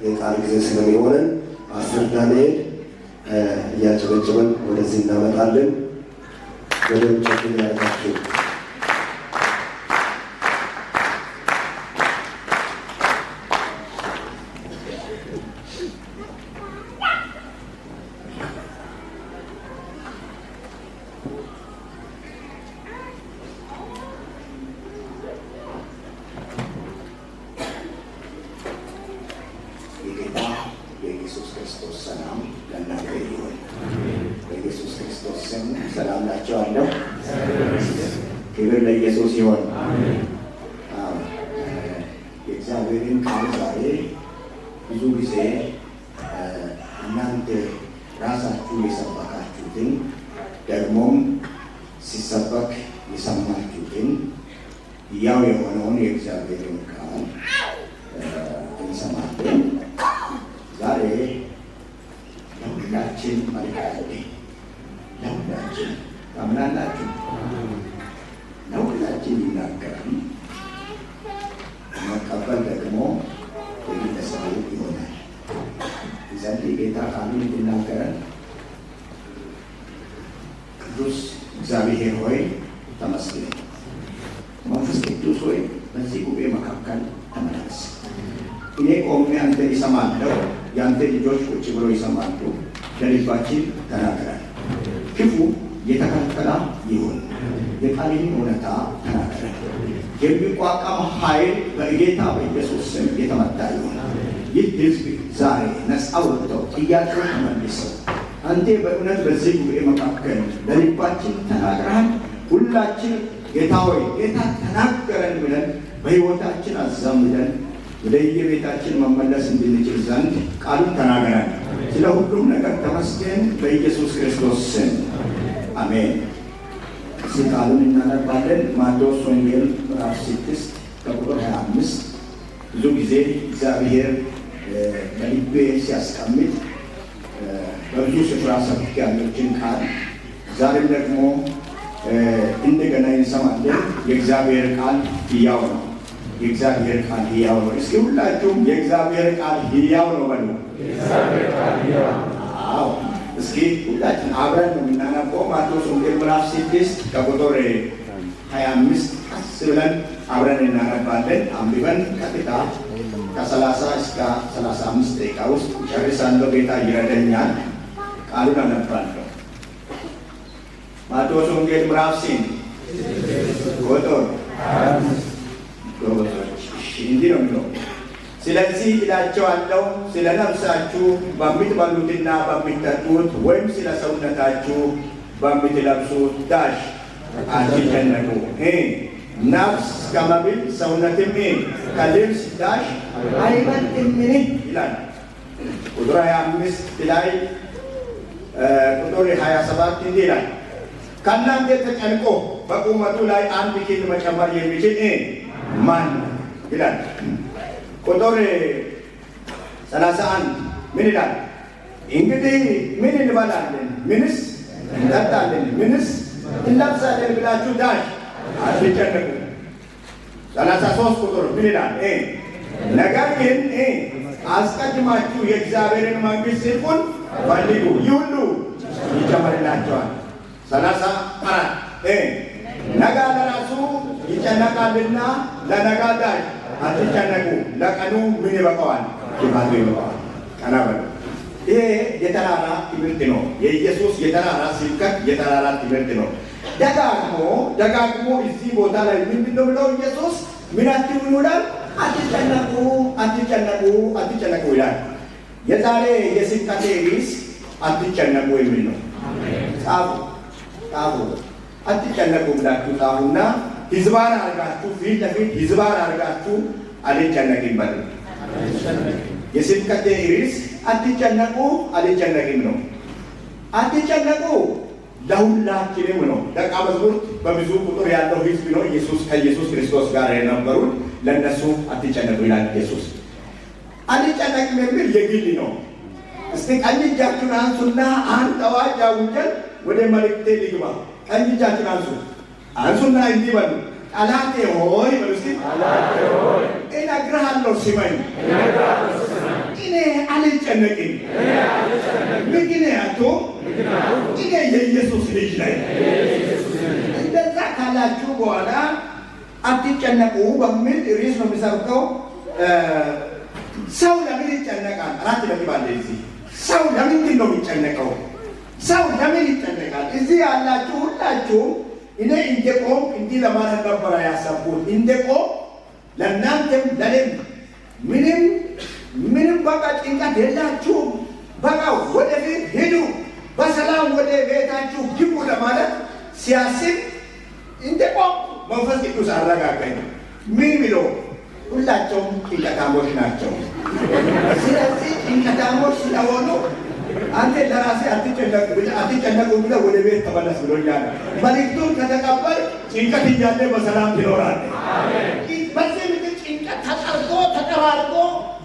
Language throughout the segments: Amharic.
የቃል ጊዜ ስለሚሆነን ፓስተር ዳንኤል እያጨበጨበን ወደዚህ እናመጣለን። ወደ ውጭ ያደርጋችሁ። የጌታ የኢየሱስ ክርስቶስ ሰላም ለእናንተ ይሁን። በኢየሱስ ክርስቶስ ስም ሰላም ላቸዋለሁ። ክብር ለኢየሱስ ይሁን። አዎ፣ የእግዚአብሔርን ቃል ዛሬ ብዙ ጊዜ እናንተ ራሳችሁ የሰበካችሁትን፣ ደግሞም ሲሰበክ የሰማችሁትን ያው የሆነውን የእግዚአብሔርን ቃል እንሰማለን። ዛሬ ለሁላችን መልእክት አለ። ለሁላችን፣ ታምናላችሁ? ለሁላችን ይናገራል። መቀበል ደግሞ የግለሰቡ ይሆናል። እንጸልይ። ጌታ ቃሉን እንዲናገረን። ቅዱስ እግዚአብሔር ሆይ ተመስገን። መንፈስ ቅዱስ ሆይ በዚህ ጉባኤ መካከል ተመላለስ። እኔ ቆሜ አንተን ይሰማለሁ፣ የአንተ ልጆች ቁጭ ብሎ ይሰማሉ። ለልባችን ተናገረን። ክፉ የተከለከለ ይሁን። የቃልህን እውነታ ተናገረን። የሚቋቋም ኃይል በጌታ በኢየሱስ ስም የተመታ ይሁን። ይህ ሕዝብ ዛሬ ነፃ ወጥተው ጥያቄው ተመልሰው አንተ በእውነት በዚህ ጉባኤ መካከል ለልባችን ተናግረሃል። ሁላችን ጌታ ሆይ፣ ጌታ ተናገረን ብለን በሕይወታችን አዛምደን ወደ የቤታችን መመለስ እንድንችል ዘንድ ቃሉን ተናገረን። ስለ ሁሉም ነገር ተመስገን፣ በኢየሱስ ክርስቶስ ስም አሜን። እስኪ ቃሉን እናነባለን። ማቴዎስ ወንጌል ምዕራፍ 6 ከቁጥር 25። ብዙ ጊዜ እግዚአብሔር በልቤ ሲያስቀምጥ በብዙ ስፍራ ሰብኬያለሁ ቃል፣ ዛሬም ደግሞ እንደገና እንሰማለን። የእግዚአብሔር ቃል ሕያው ነው። የእግዚአብሔር ቃል ሕያው ነው። እስኪ ሁላችሁም የእግዚአብሔር ቃል ሕያው ነው በሉ። አዎ፣ እስኪ ሁላችን አብረን ነው የምናነበው። ማቴዎስ ወንጌል ምዕራፍ 6 ከቁጥር 25 ቀስ ብለን አብረን እናነባለን። አንብበን ቀጥታ ከ30 እስከ 35 ደቂቃ ውስጥ ጨርሳለሁ። ጌታ ይረዳኛል። ቃሉን አነባለሁ። ማቴዎስ ወንጌል ምዕራፍ ስንት ቁጥር? ጎበዞች። እሺ፣ እንዲህ ነው የሚለው። ስለዚህ እላቸዋለሁ፣ ስለ ነፍሳችሁ በምትበሉትና በምትጠጡት ወይም ስለ ሰውነታችሁ በምትለብሱት dash አትጨነቁ። ነፍስ ከመብል ሰውነትም ከልብስ dash አይበልጥምን? ይላል። ቁጥር 25 ላይ፣ ቁጥር 27 እንዲህ ይላል፣ ከእናንተ ተጨንቆ በቁመቱ ላይ አንድ ክንድ መጨመር የሚችል ማን ነው? ይላል። ቁጥር 31 ምን ይላል? እንግዲህ ምን እንበላለን? ምንስ እንጠጣለን? ምንስ እንለብሳለን ብላችሁ dash አትጨነቁ። 33 ቁጥር ምን ይላል? ነገር ግን አስቀድማችሁ የእግዚአብሔርን መንግሥት ጽድቁን ፈልጉ፣ ይህ ሁሉ ይጨመርላችኋል። 34፣ ነገ ለራሱ ይጨነቃልና ለነገ dash አትጨነቁ። ለቀኑ ምን ይበቃዋል? ክፋቱ ይበቃዋል። ቀና በሉ። ይሄ የተራራ ትምህርት ነው። የኢየሱስ የተራራ ስብከት የተራራ ትምህርት ነው። ደጋግሞ ደጋግሞ እዚህ ቦታ ላይ ምንድን ነው ብለው ኢየሱስ ምን አትሁኑ ይላል? አትጨነቁ፣ አትጨነቁ፣ አትጨነቁ ይላል። የዛሬ የስብከቴ ርዕስ አትጨነቁ የሚል ነው። ጻፉ፣ ጻፉ። አትጨነቁ ብላችሁ ጻፉና ህዝባን አድርጋችሁ፣ ፊት ለፊት ህዝባን አድርጋችሁ አልጨነቅም በሉ። የስብከቴ ርዕስ አትጨነቁ፣ አልጨነቅም ነው። አትጨነቁ ለሁላችንም ነው። ደቀ መዛሙርት በብዙ ቁጥር ያለው ህዝብ ነው። ኢየሱስ ከኢየሱስ ክርስቶስ ጋር የነበሩት ለእነሱ አትጨነቁ ይላል ኢየሱስ። አልጨነቅም የሚል የግል ነው። እስቲ ቀኝ እጃችሁን አንሱና አንድ አዋጅ አውጀን ወደ መልእክቴ ልግባ። ቀኝ እጃችሁን አንሱ። አንሱና እንዲህ በሉ። ጠላቴ ሆይ በሉ እስቲ። እነግርሃለሁ ስማኝ። እኔ አልጨነቅም፣ ምክንያቱም እኔ የኢየሱስ ልጅ ነኝ። እንደዛ ካላችሁ በኋላ አትጨነቁ በሚል ርዕስ ነው የሚሰብከው። ሰው ለምን ይጨነቃል? አራት ነጥብ አለ እዚህ። ሰው ለምንድን ነው የሚጨነቀው? ሰው ለምን ይጨነቃል? እዚህ ያላችሁ ሁላችሁም እኔ እንደቆም እንዲህ ለማለት ነበረ ያሰብኩት። እንደቆም ለእናንተም ለእኔም ምንም ምንም በቃ ጭንቀት የላችሁም፣ በቃ ወደፊት ሂዱ፣ በሰላም ወደ ቤታችሁ ግቡ ለማለት ሲያስብ እንደቆም መንፈስ ቅዱስ አረጋጋኝ። ምን ብሎ? ሁላቸውም ጭንቀታሞች ናቸው። ስለዚህ ጭንቀታሞች ስለሆኑ አንተ ለራሴ አትጨነቁ ብለህ ወደ ቤት ተመለስ ብሎኛል። መልእክቱን ከተቀበል ጭንቀት እያለ በሰላም ትኖራለህ። በዚህ ምድር ጭንቀት ተጠርጎ ተጠራርጎ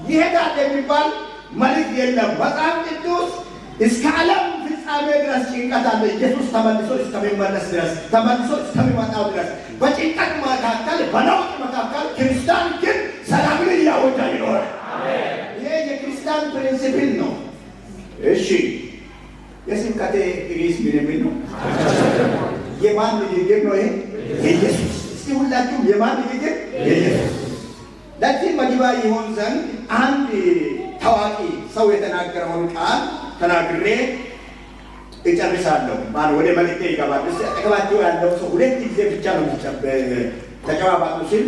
ይሄዳል የሚባል መልእክት የለም። መጽሐፍ ቅዱስ እስከ ዓለም ፍጻሜ ድረስ ጭንቀት አለ። ኢየሱስ ተመልሶ እስከሚመለስ ድረስ፣ ተመልሶ እስከሚመጣው ድረስ በጭንቀት መካከል፣ በነውጥ መካከል ክርስቲያን ግን ሰላምን እያወጃ ይኖራል። ይሄ የክርስቲያን principle ነው። እሺ፣ የስብከቴ ርዕስ ምን የሚል ነው? የማን ንግግር ነው ይሄ? የኢየሱስ። እስቲ ሁላችሁም የማን ንግግር? የኢየሱስ። ለዚህ መግቢያ ይሆን ዘንድ አንድ ታዋቂ ሰው የተናገረውን ቃል ተናግሬ እጨርሳለሁ። ማን ወደ መልእክቴ ይገባል። እስቲ አጠገባቸው ያለው ሰው ሁለት ጊዜ ብቻ ነው ተጨባባጡ ሲል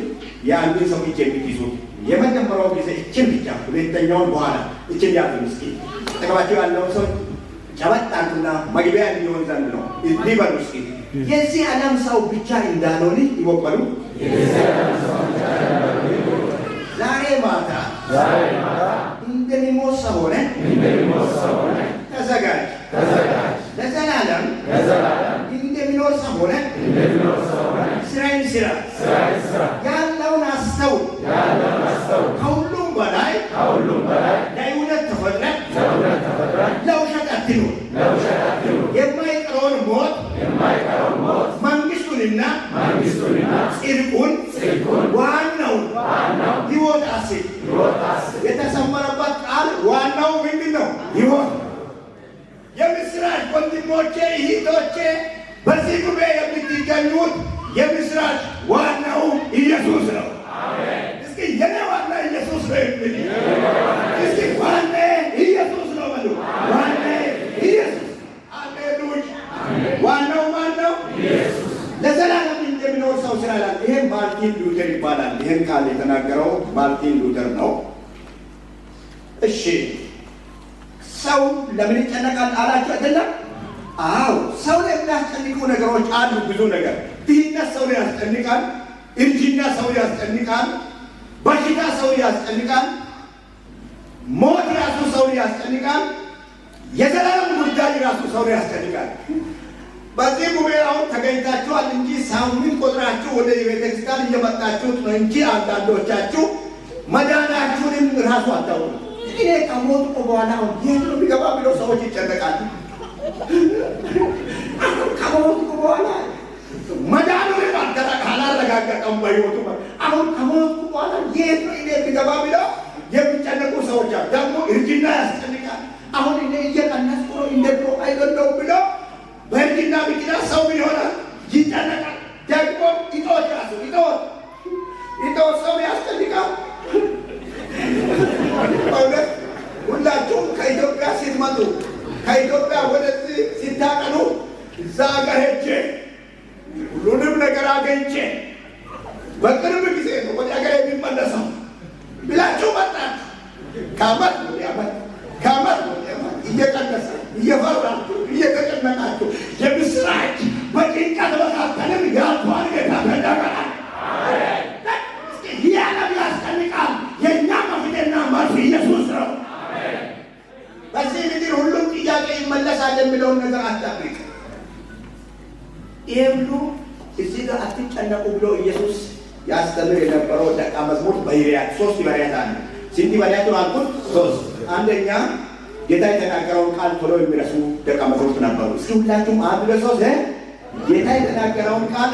የአንድን ሰው እጅ የምትይዙት። የመጀመሪያው ጊዜ እችን ብቻ፣ ሁለተኛውን በኋላ። እችን ያዙ። እስኪ አጠገባቸው ያለውን ሰው ጨበጥ አድርጉና መግቢያ እንዲሆን ዘንድ ነው። እንዲህ በሉ እስኪ፣ የዚህ ዓለም ሰው ብቻ እንዳልሆን ይወቅ በሉ። ዛሬ ማታ እንደሚሞት ሰው ሆነ ተዘጋጅ። ለዘላለም እንደሚኖር ሰው ሆነ ስራዬን ስራ፣ ያለውን አስተውል። ከሁሉም በላይ ለእውነት ተፈጥረህ ለውሸት አትኑር። የማይቀረውን ሞት መንግስቱንና ጽድቁን ዋናው ሕይወት አስብ። የተሰመረበት ቃል ዋናው ምንድን ነው? ሕይወት። የምስራች ወንድሞቼ፣ እህቶቼ፣ በዚህ ጉባኤ የምትገኙት የምስራች ዋናው ኢየሱስ ነው። እስኪ የኔ ዋና ኢየሱስ ነው የሚል፣ እስኪ ዋና ኢየሱስ ነው በሉ። ዋና ኢየሱስ። አሌሉያ። ዋናው ማን ነው? ለዘላለም እንደሚኖር ሰው ስራ ይላል። ይሄ ማርቲን ሉተር ይባላል። ይሄን ቃል የተናገረው ማርቲን ሉተር ነው። እሺ፣ ሰው ለምን ይጨነቃል አላችሁ አይደለም? አዎ፣ ሰው ላይ የሚያስጨንቁ ነገሮች አሉ። ብዙ ነገር፣ ድህነት ሰው ላይ ያስጨንቃል። እርጅና ሰው ያስጨንቃል። በሽታ ሰው ያስጨንቃል። ሞት ራሱ ሰው ያስጨንቃል። የዘላለም ጉዳይ ራሱ ሰው ያስጨንቃል። በዚህ ጉባኤ አሁን ተገኝታችኋል እንጂ ሳምንት ቆጥራችሁ ወደ ቤተክርስቲያን እየመጣችሁት ነው እንጂ አንዳንዶቻችሁ መዳናችሁንም ራሱ አታውቁም። እኔ ከሞትኩ በኋላ አሁን የት ነው የሚገባ ብለው ሰዎች ይጨነቃሉ። አሁን ከሞትኩ በኋላ መዳኑንም አላረጋገጠም በሕይወቱ። አሁን ከሞትኩ በኋላ የት ነው እኔ የሚገባ ብለው የሚጨነቁ ሰዎች አሉ። ደግሞ እርጅና ያስጨንቃል። አሁን እኔ እየቀነስኩ ነው፣ እንደ ድሮ አይደለሁም ብለው በእርጅና ምክንያት ሰው ምን ይሆናል? ይጨነቃል። ደግሞ እጦት ራሱ እጦት እጦት ሰው ያስጨንቃል። በእውነት ሁላችሁም ከኢትዮጵያ ስትመጡ፣ ከኢትዮጵያ ወደዚህ ሲታቀኑ እዛ ሀገር ሄጄ ሁሉንም ነገር አገኝቼ በቅርብ ጊዜ ነው ወደ ሀገር የሚመለሰው ብላችሁ መጣችሁ። ከዓመት ወደ ዓመት፣ ከዓመት ወደ ዓመት እየቀነሰ እየፈራችሁ እየተጨነቃችሁ፣ የምስራች በጭንቀት መካከልም ያልቷል ጌታ ተናገራል። ይህ ዓለም ያስጨንቃል። የእኛ መፍትሄና መልስ ኢየሱስ ነው። በዚህ ምድር ሁሉም ጥያቄ ይመለሳል የሚለውን ነገር አትጠብቅ። ይሄ ሁሉ እዚህ ጋር አትጨነቁ ብሎ ኢየሱስ ያስተምር የነበረው ደቀ መዝሙር ባህሪያት፣ ሶስት ባህሪያት አለ። ስንት ባህሪያት ነው አልኩት? ሶስት። አንደኛ ጌታ የተናገረውን ቃል ቶሎ የሚረሱ ደቀ መዛሙርት ነበሩ። እስኪ ሁላችሁም አንድ ለሶስት፣ ጌታ የተናገረውን ቃል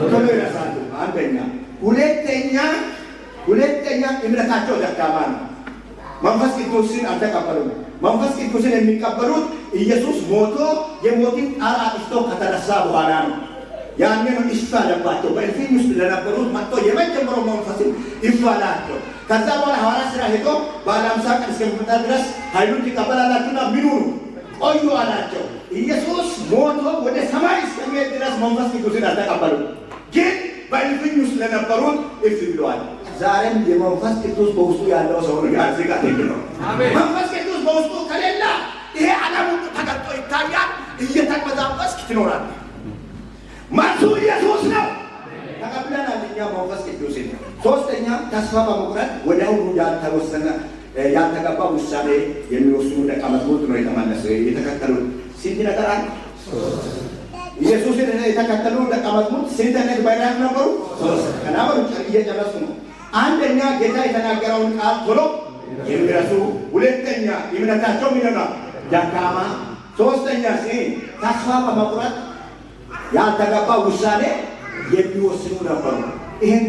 ቶሎ ይረሳሉ። አንደኛ። ሁለተኛ እምነታቸው ደካማ ነው። መንፈስ ቅዱስን አልተቀበሉም። መንፈስ ቅዱስን የሚቀበሉት ኢየሱስ ሞቶ የሞትን ጣር አጥፍቶ ከተነሳ በኋላ ነው። ያኔ ነው እፍ አለባቸው። በእልፍኝ ውስጥ ለነበሩት መጥቶ የመጀመሪያው መንፈስን እፍ አላቸው። ከዛ በኋላ ሐዋርያት ሥራ ሄዶ በዓለ ሃምሳ ቀን እስከሚመጣ ድረስ ኃይሉን ትቀበላላችሁና ምን ሁኑ ቆዩ አላቸው። ኢየሱስ ሞቶ ወደ ሰማይ እስከሚሄድ ድረስ መንፈስ ቅዱስን አልተቀበሉም። ግን በእልፍኝ ውስጥ ለነበሩት እፍ ብለዋል። ዛሬም የመንፈስ ቅዱስ በውስጡ ያለው ሰው ነው ያዝጋት የሚለው። መንፈስ ቅዱስ በውስጡ ከሌለ ይሄ ዓለም ሁሉ ተገልጦ ይታያል። እየተቅበዘበዝክ ትኖራለህ። መልሱ ኢየሱስ ነው። ተቀብለናል እኛ መንፈስ ቅዱስን። ሶስተኛ ተስፋ በመቁረጥ ወዲያውኑ ያልተወሰነ ያልተገባ ውሳኔ የሚወስኑ ደቀ መዛሙርት ነው የተመለሰ የተከተሉት። ስንት ነገር አለ? ኢየሱስን የተከተሉ ደቀ መዛሙርት ስንት አይነት ባህሪያት ነበሩ? ሶስት። ከናበሩ እየጨረሱ ነው። አንደኛ ጌታ የተናገረውን ቃል ቶሎ የሚረሱ፣ ሁለተኛ እምነታቸው ምን ነው ደካማ፣ ሶስተኛ ተስፋ በመቁረጥ ያልተገባ ውሳኔ የሚወስኑ ነበሩ። ይህን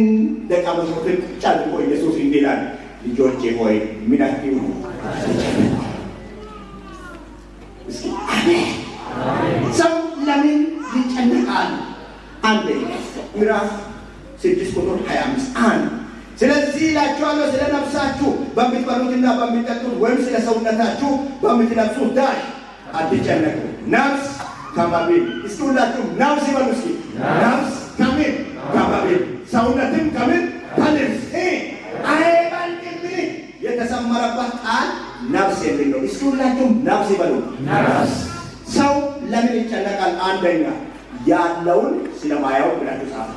ደቀ መዛሙርትን ቁጭ አድርጎ ኢየሱስ እንዲህ ይላል፣ ልጆቼ ሆይ ምን አትሁኑ። እስኪ አሜን። ሰው ለምን ይጨነቃል? አንድ ምዕራፍ 6 ቁጥር 25 1 ስለዚህ እላችኋለሁ ስለ ነፍሳችሁ በምትበሉትና በምትጠጡት ወይም ስለ ሰውነታችሁ በምትለብሱት dash አትጨነቁ። ነፍስ ከመብል እስኪ ሁላችሁም ነፍስ ይበሉ። እስኪ ነፍስ ከምን ከመብል፣ ሰውነትም ከምን ከልብስ አይበልጥምን? የተሰመረበት ቃል ነፍስ የሚል ነው። እስኪ ሁላችሁም ነፍስ ይበሉ። ነፍስ። ሰው ለምን ይጨነቃል? አንደኛ ያለውን ስለማያውቅ ብላችሁ ጻፉ።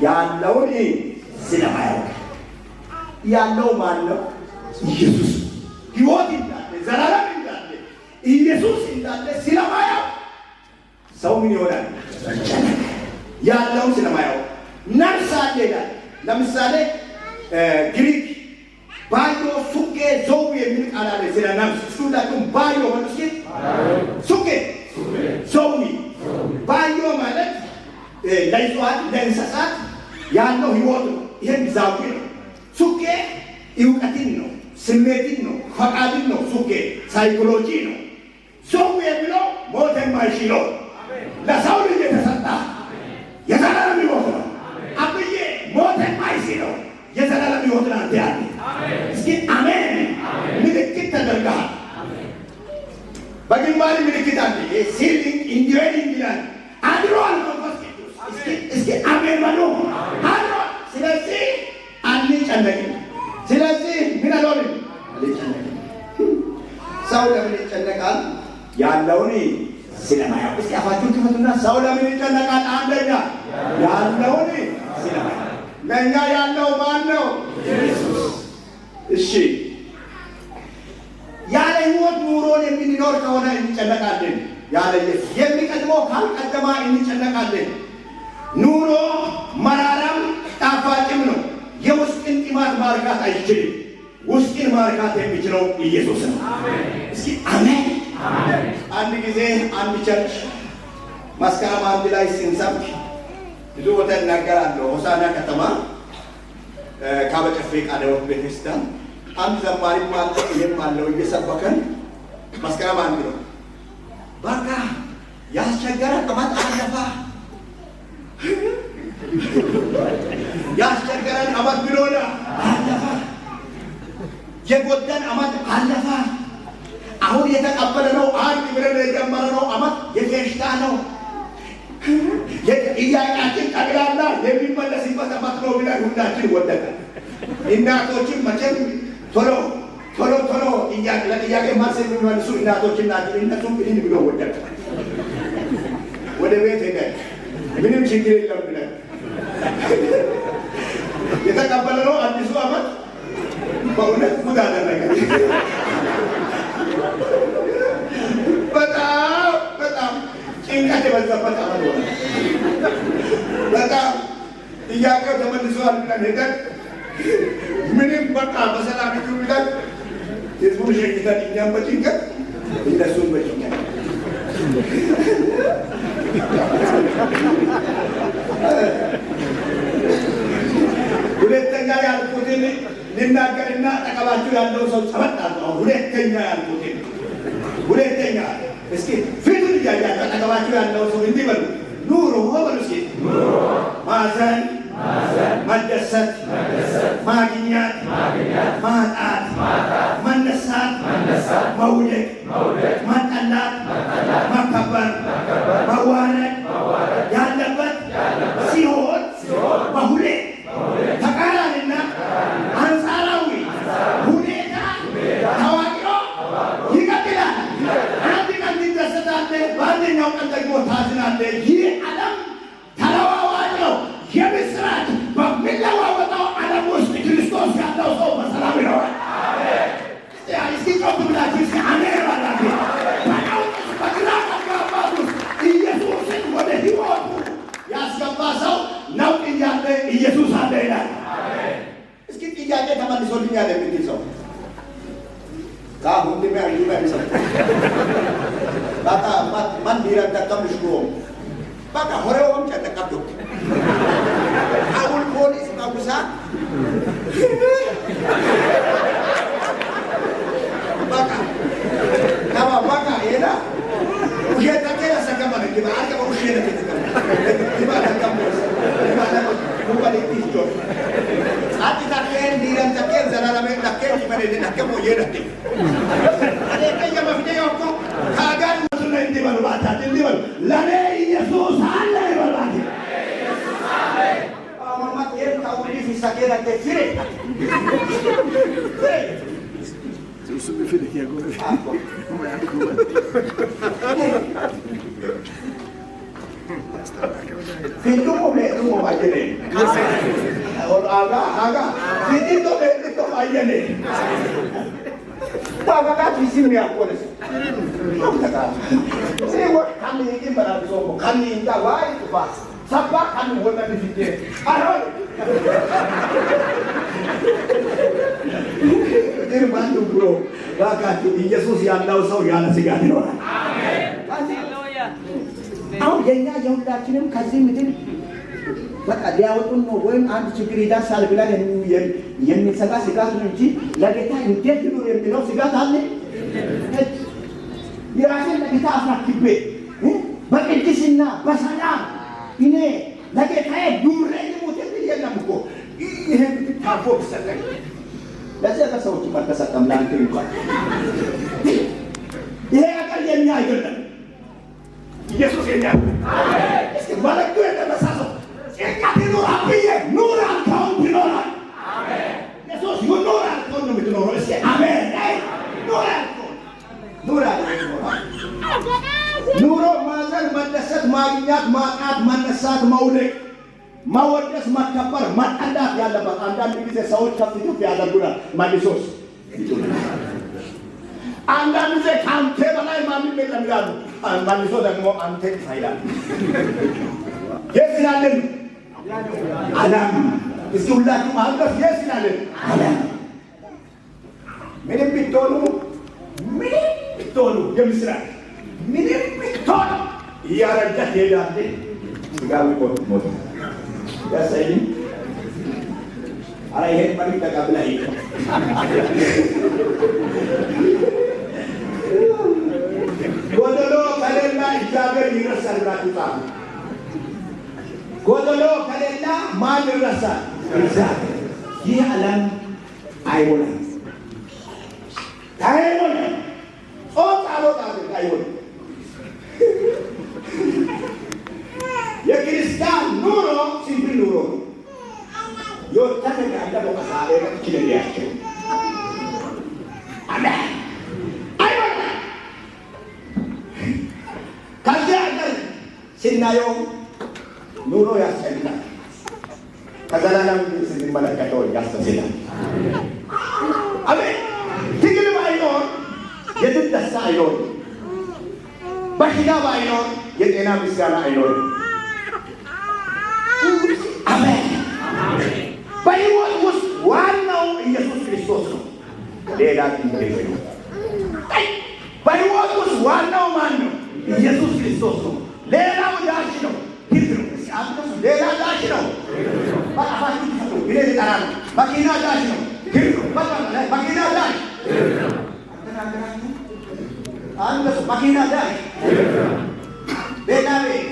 ያለውን ስለማያውቅ። ያለው ማን ነው? ኢየሱስ። ሕይወት እንዳለ ዘላለም እንዳለ ኢየሱስ እንዳለ ስለማያውቅ ሰው ምን ይሆናል? ይጨነቃል። ያለውን ስለማያውቅ። ነፍስ አለ ይላል። ለምሳሌ ግሪክ ባዮ ሱቄ ዞው የሚል ቃል አለ ስለ ነፍስ። እስኪ ሁላችሁም ባዮ በሉ እስኪ። ሱቄ ዞዊ። ባዮ ማለት ለእጽዋት ለእንስሳት ያለው ሕይወት ነው። ይሄም ዛዊ ነው። ሱቄ እውቀትን ነው፣ ስሜትን ነው፣ ፈቃድን ነው። ሱቄ ሳይኮሎጂ ነው። ዞው የሚለው ሞት የማይሽለው ለሰው ልጅ የተሰጠ የዘላለም ሕይወት ነው። አብዬ ሞት የማይሽለው የዘላለም ሕይወት ላንተ ያለ። እስኪ አሜን። ምልክት ተደርገሃል። በግንባር ምልክት አለ። Sealing indwelling ይላል። አድሯል መንፈስ ቅዱስ። እስኪ አሜን በሉ። አድሯል። ስለዚህ አንጨነቅም። ስለዚህ ምን አልሆንም? አልጨነቅም። ሰው ለምን ይጨነቃል? ያለውን ስለማያውቅ። እስኪ አፋችሁን ክፈቱና ሰው ለምን ይጨነቃል? አንደኛ ያለውን ስለማያውቅ። ለእኛ ያለው ማን ነው? ኢየሱስ። እሺ ያለ ሕይወት ኑሮን የምንኖር ከሆነ እንጨነቃለን። ያለ ኢየሱስ የሚቀድመው ካልቀደማ እንጨነቃለን። ኑሮ መራራም ጣፋጭም ነው። የውስጥን ጥማት ማርካት አይችልም። ውስጥን ማርካት የሚችለው ኢየሱስ ነው። እስኪ አሜን። አንድ ጊዜ አንድ church መስከረም 1 ላይ ስንሰብክ ብዙ ቦታ እናገራለሁ። ሆሳዕና ከተማ ካበጨፌ ቃለ ሕይወት ቤተክርስቲያን አንድ ዘማሪም አለ እኔም አለው እየሰበከን መስከረም 1 ነው። በቃ ያስቸገረ አመት አለፈ። ያስቸገረን አመት ምን ሆነ? አለፈ። የጎዳን አመት አለፈ። አሁን የተቀበለነው አንድ ብለን የጀመረነው አመት የፌሽታ ነው። ጥያቄያችን ጠቅላላ የሚመለስበት አመት ነው ብለን ሁላችን ወደቀ። እናቶችን መቼም ቶሎ ቶሎ ቶሎ ጥያቄ ለጥያቄ መልስ የሚመልሱ እናቶችን ናቸው። እነሱም እልል ብሎ ወደቀ። ወደ ቤት ሄደን ምንም ችግር የለም ብለን የተቀበለነው አዲሱ አመት በእውነት ጉድ አደረገ። በጣም በጣም ጭንቀት የበዛበት አመት ሆነ። በጣም ጥያቄው ተመልሷል ብለን ሄደን ምንም በቃ በሰላም ሂዱ ብለን ህዝቡን ሸኝተን እኛም በጭንቀት እነሱም በጭንቀት። ሁለተኛ ያልኩትን ልናገርና አጠገባችሁ ያለው ሰው ጨበጥ አድርገው። ሁለተኛ ያልኩት ሁለተኛ እስኪ ፊቱን እያያችሁ አጠገባችሁ ያለው ሰው እንዲህ በሉ፣ ኑሮ በሉ እስኪ። ማዘን፣ መደሰት፣ ማግኘት፣ ማጣት፣ መነሳት፣ መውደቅ፣ መጠላት፣ መከበር፣ መዋረድ ያለበት ሲሆን በሁለት ተቃራኒና አንጻራዊ ሁኔታ ተዋቅሮ ይቀጥላል። አንድ ቀን ትደሰታለህ፣ በአንደኛው ቀን ደግሞ ታዝናለህ። ይህ ዓለም ተለዋዋጭ ነው። የምስራች በሚለዋወጠው ዓለም ውስጥ ክርስቶስ ያለው ሰው በሰላም ይኖራል። እስኪ ጮክ ብላችሁ እስኪ አሜን ባላችሁ። በነውጥ ውስጥ፣ በግራ መጋባት ውስጥ ኢየሱስን ወደ ሕይወቱ ያስገባ ሰው ነውጥ እያለ ኢየሱስ አለ ይላል። እስኪ ጥያቄ ተመልሶልኛል የሚል ሰው ሁንድሜ ሰው በቃ ማን ዲረደቀም ሽሮ በቃ ሆሬውም ጨነቀብዶ አሁን ፖሊስ ማጉሳ በቃ ከባ በቃ ኤላ ውሸት ተከለ ሰከማ ዲባ አርከ ውሸት ተከለ ዲባ ተከም ዲባ ተከም ሙባሊቲ ጆ ati takkeen dhiiran takkeen zalalameen takkeen kimanee takkeen mooyyee dhatte. Ani kayya mafide yokko kaagaan እንዲህ በሉ ባካችሁ፣ እንዲህ በሉ፣ ለእኔ ኢየሱስ አለ ይበሉ ባካችሁ። Mamma keen ta'uu fi sakee dhatte fire. Fire. Fiddumo meedhumo baay'ee. Aga aga fiddido meedhumo baay'ee. Waaqa fiisin mi'aakoles. Si wa kan ni bara so kan ni ta waay ba. Sabba kan wona ni fite. Aron. ግርማን ብሎ ባካችሁ ኢየሱስ ያለው ሰው ያለ ስጋት ይኖራል። አሁን የኛ የሁላችንም ከዚህ ምድር በቃ ሊያወጡን ነው ወይም አንድ ችግር ይደርሳል ብለን የሚሰጋ ስጋት ነው እንጂ ለጌታ እንዴት ይኑር የሚለው ስጋት አለ። የራሴን ለጌታ አስረክቤ በቅድስና በሰላም እኔ ለጌታዬ ኑሬ ልሙት የሚል የለም እኮ። ይሄ ታቦ ቢሰጠኝ ለዚህ ሀገር ሰዎችም አልተሰጠም፣ ለአንተ እንኳን ይሄ ሀገር የኛ አይደለም። ኢየሱስ የኛ ነው። እስኪ መልእክቱ የተነሳ ሰው ጭንቀት ይኑር አብዬ ኑር አልከውን ትኖራል። ኢየሱስ ኑር አልከውን ነው የምትኖረው። እስኪ አሜን። አይ ኑር አልከውን ኑር አልከውን ይኖራል። ኑሮ ማዘን፣ መደሰት፣ ማግኘት፣ ማጣት፣ መነሳት፣ መውደቅ፣ መወደስ፣ መከበር፣ መጠላት ያለበት። አንዳንድ ጊዜ ሰዎች ከፍ ከፍ ያደርጉናል፣ መልሶስ ይጥሉናል። አንዳንድ ጊዜ ከአንተ በላይ ማንም የለም ይላሉ። መልሶ ደግሞ አንተ ጥፋ ይላል። የት ስላለን ዓለም። እስኪ ሁላችሁም አልበስ የት ስላለን ዓለም። ምንም ብትሆኑ ምንም ብትሆኑ የምስራች ምንም ብትሆኑ እያረጃ ትሄዳለህ። ስጋዊ ሞት ሞት ያሳይ። አረ ይሄን መልክ ተቀብለህ ሂድ። ጎደሎ ከሌላ እግዚአብሔር ይረሳል ብላችሁ ጻፉ። ጎደሎ ከሌላ ማን ይረሳል? እግዚአብሔር። ይህ ዓለም አይሞላም፣ አይሞላም። ጾም ጸሎት አድርግ አይሞላም። የክርስቲያን ኑሮ simple ኑሮ ነው። የወተተ ጋለ በቀሳሬ ይችላል አሜን። አይሞላም። ከዚህ ሀገር ስናየው ኑሮ ያስጨንቃል። ከዘላለም ግን ስንመለከተው ያስደስታል። አሜን። ትግል ባይኖር የድል ደስታ አይኖርም። በሽታ ባይኖር የጤና ምስጋና አይኖርም። አሜን። በሕይወት ውስጥ ዋናው ኢየሱስ ክርስቶስ ነው። ሌላ ትንሽ ነው። አይ፣ በሕይወት ውስጥ ዋናው ማን ነው? ኢየሱስ ክርስቶስ ነው። ሌላው dash ነው፣ ትርፍ ነው። እስኪ አንተ ሌላ dash ነው። በአፋችሁ ክፈቱ። እኔ ልጠራ ነው። መኪና dash ነው፣ ትርፍ መኪና ላይ አንድ ሰው መኪና ላይ ቤታ ቤት፣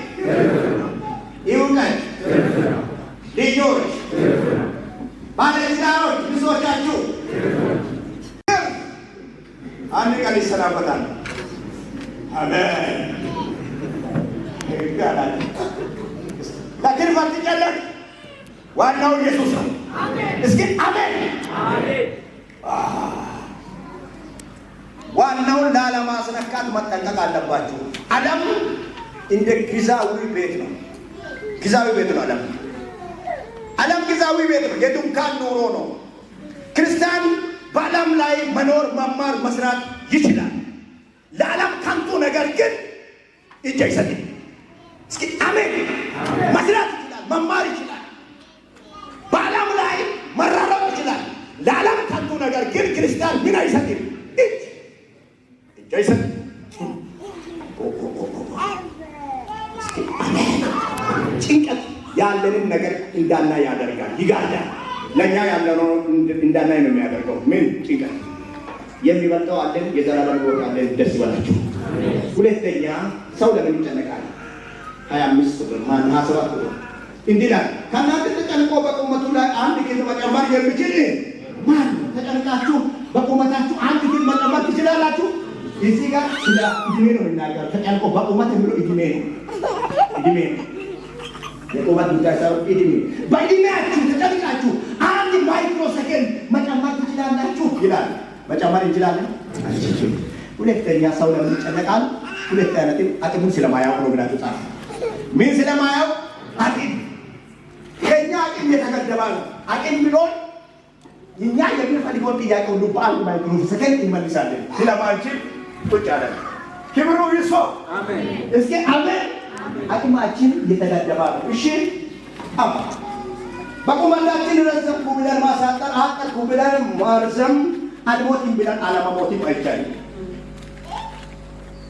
እውቀት፣ ልጆች፣ ባለትዳሮች ብዙዎቻችሁ አንድ ቀን ይሰናበታል። አሜን ይባላል። ለትርፍ አትጨነቅ። ዋናው ኢየሱስ ነው። እስኪ አሜን። ዋናውን ላለማስነካት መጠንቀቅ አለባችሁ። ዓለም እንደ ጊዜያዊ ቤት ነው። ጊዜያዊ ቤት ነው። ዓለም ጊዜያዊ ቤት ነው። የድንኳን ኑሮ ነው። ክርስቲያን በዓለም ላይ መኖር፣ መማር፣ መስራት ይችላል። ለዓለም ከንቱ ነገር ግን እጅ አይሰጥም። እስኪ አሜን። መስራት ይችላል፣ መማር ይችላል፣ በዓለም ላይ መራራቅ ይችላል። ለዓለም ከንቱ ነገር ግን ክርስቲያን ምን አይሰጥም? እጅ አይሰጥም። እስኪ አሜን። ጭንቀት ያለንን ነገር እንዳናይ ያደርጋል፣ ይጋርዳል። ለእኛ ያለነው እንዳናይ ነው የሚያደርገው። ምን ጭንቀት የሚበልጠው አለን፣ የዘላለም ሕይወት አለን። ደስ ይበላችሁ። ሁለተኛ ሰው ለምን ይጨነቃል? 25 ቁጥር ማን 27 ቁጥር እንዲህ ይላል፣ ከእናንተ ተጨንቆ በቁመቱ ላይ አንድ ክንድ መጨመር የሚችል ማን ነው? ተጨንቃችሁ በቁመታችሁ አንድ ክንድ መጨመር ትችላላችሁ? እዚህ ጋር ስለ እድሜ ነው የሚናገረው። ተጨንቆ በቁመት የሚለው እድሜ ነው፣ እድሜ ነው። የቁመት ጉዳይ ሳይሆን እድሜ። በእድሜያችሁ ተጨንቃችሁ አንድ micro second መጨመር ትችላላችሁ ይላል። መጨመር እንችላለን? አንችልም። ሁለተኛ ሰው ለምን ይጨነቃል? ሁለተኛ ነጥብ አቅሙን ስለማያውቅ ነው ብላችሁ ጻፉ። ምን ስለማያውቅ? አቅም። የእኛ አቅም የተገደበ ነው። አቅም ቢኖር እኛ የምንፈልገውን ጥያቄ ሁሉ በአንድ micro second እንመልሳለን። ስለማንችል ቁጭ አለ። ክብሩ ይስፋ። እስኪ አሜን። አቅማችን የተገደበ ነው። እሺ አባ በቁመታችን ረዘምኩ ብለን ማሳጠር፣ አጠርኩ ብለን ማርዘም፣ አልሞትም ብለን አለመሞትም አይቻልም።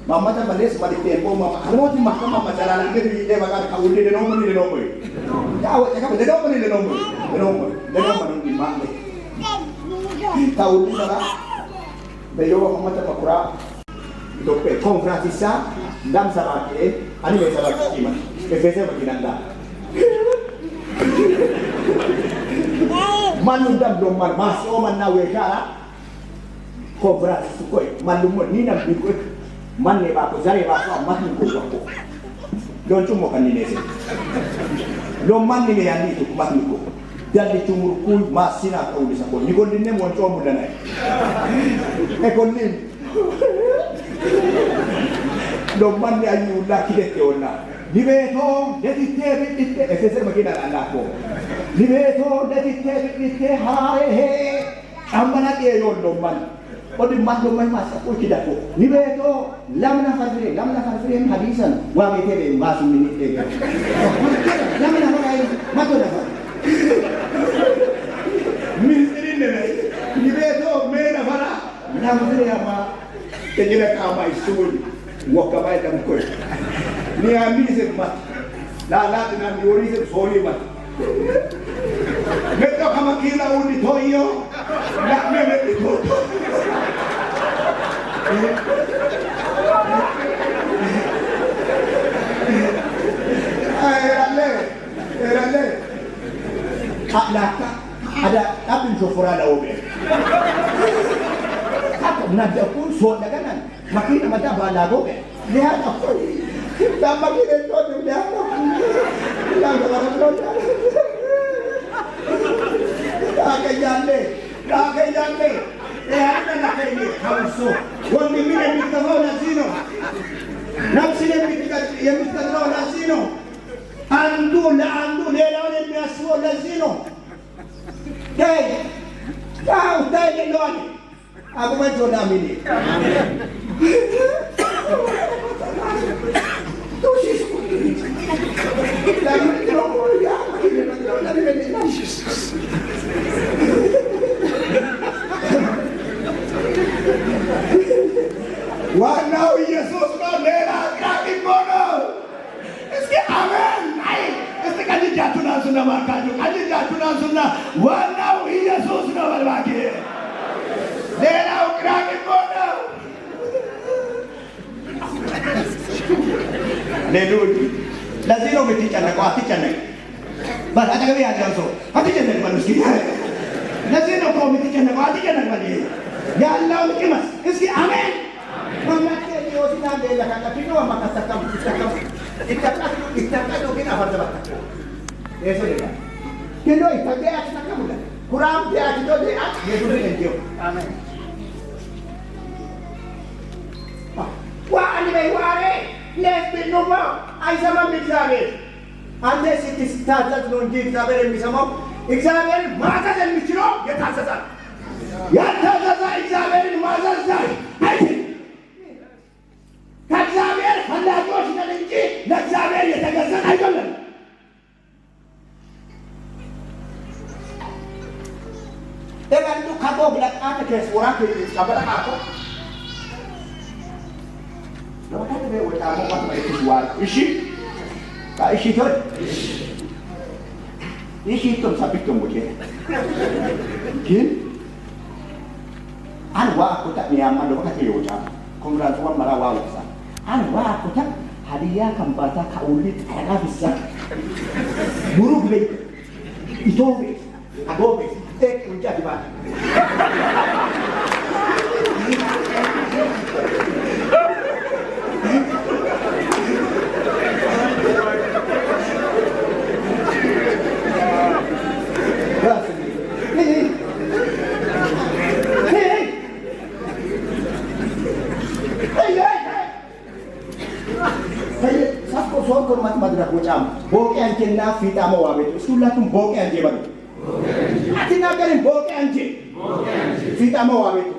Mamata males malitempo mama almoti mahkama majalala ngiri ile bakar kawuli de nomo ni nomo. Ya wa ka de nomo ni nomo. De nomo. De nomo ni ma le. Kawuli bara beyo mamata makura dope konfratisa dam sabake ani me sabake kima. Efese makinanda. Manum dam domar mas o man na we kara konfratisa koi malum ni nam bi koi manne baako zare baako ammatni ko wakko don chumo kan ni nese don manni me yanni to matni ko dalli chumur ku masina ko ulisa ko ni gollinne mon chomu lanay e gollin don manni ayu la kidette onna nibeto letitte bitte efese makina alla ko nibeto letitte bitte hare he ambana ke yon don man Odi mahlo may masa ko kidako. Nibeto lamna farfire lamna farfire hadisan wa me tebe masu mini tebe. Lamna farfire mato na far. Ministry ne nibeto me na fara lamna ama tejira ka ma isul wa ka ba dam ko. Ni ami se mat. La la na mi ori se sori mat. Metto kama kila uni toyo la me me to. Erale. Laka ada abin shofura da obe. Haka na da kun so daga nan makina mata ba lago be. Ne haka ko. Da makina to ne haka. La ga ba to. Ka yalle, ka yalle. ካውሶ ወንድምን የሚጠራው ለዚህ ነው። ነፍስን የሚጠራው ለዚህ ነው። አንዱ ለአንዱ ሌላውን የሚያስበው ለዚህ ነው። ዳይ ዳው ዳይ ለዋል አቁመጆ ላሚኒ ዋናው ኢየሱስ ነው። ሌላ አቅራቂሞ ነው። እስኪ አሜን። አይ እስቲ ቀኝ እጃችሁን አንሱና ባካችሁ፣ ቀኝ እጃችሁን አንሱና ዋናው ኢየሱስ ነው በል እባክህ። ወዳቂ ነው። ሌሉን ለዚህ ነው የምትጨነቀው። አትጨነቅ በል፣ አጠገቤ ያለው ሰው አትጨነቅ በል እስኪ። ለዚህ ነው እኮ የምትጨነቀው። አትጨነቅ በል፣ ያለውን ቅመስ እስኪ። አሜን። አይሰማም እግዚአብሔር። አንተ ስትታዘዝ ነው እንጂ እግዚአብሔር የሚሰማው። እግዚአብሔርን ማዘዝ የሚችለው የታዘዛል። ያልታዘዘ እግዚአብሔርን ማዘዝ አይችልም። ከእግዚአብሔር ፈላጊዎች ነን እንጂ ለእግዚአብሔር የተገዛን አይደለም። Egandu kato bilaqaata keessa waraa qabala qaako. Namoota bee wacaamoo mata itti waa ishi ka ishi tol ishi tom sabittom goche ግን an waa kota niyama lokati yoja kongrats wa mara wa wasa an waa kota hadiya kambata kauli tarafisa buruk be itobe agobe tek unja diba. ቦቄ አንቼና ፊጣማ ዋቤቱ እስኪ ሁላችሁም ቦቄ አንቼ በሉ። አትናገርም። ቦቄ አንቼ ፊጣማ ዋቤቱ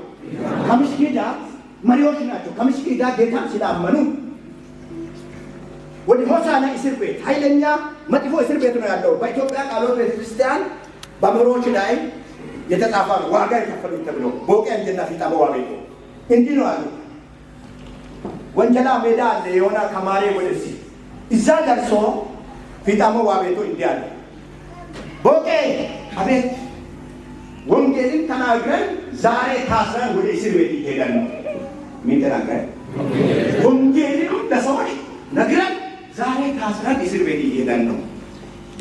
ከምሽኪዳ መሪዎች ናቸው። ከምሽኪዳ ጌታን ስላመኑ ወደ ሆሳና እስር ቤት፣ ኃይለኛ መጥፎ እስር ቤት ነው ያለው። በኢትዮጵያ ቃሎት ቤተክርስቲያን በመሪዎች ላይ የተጻፈ ነው። ዋጋ የከፈሉት ተብሎ ቦቄ አንቼና ፊጣማ ዋቤቱ እንዲህ ነው ያሉት። ወንጀላ ሜዳ አለ የሆነ ከማሬ ወደዚህ እዛ ደርሶ ፊጣሞ ዋቤቱ እንዲህ አለ። ቦቄ አቤት፣ ወንጌልን ተናግረን ዛሬ ታስረን ወደ እስር ቤት እየሄደን ነው። ምን ተናግረን? ወንጌልን ለሰዎች ነግረን ዛሬ ታስረን እስር ቤት እየሄደን ነው።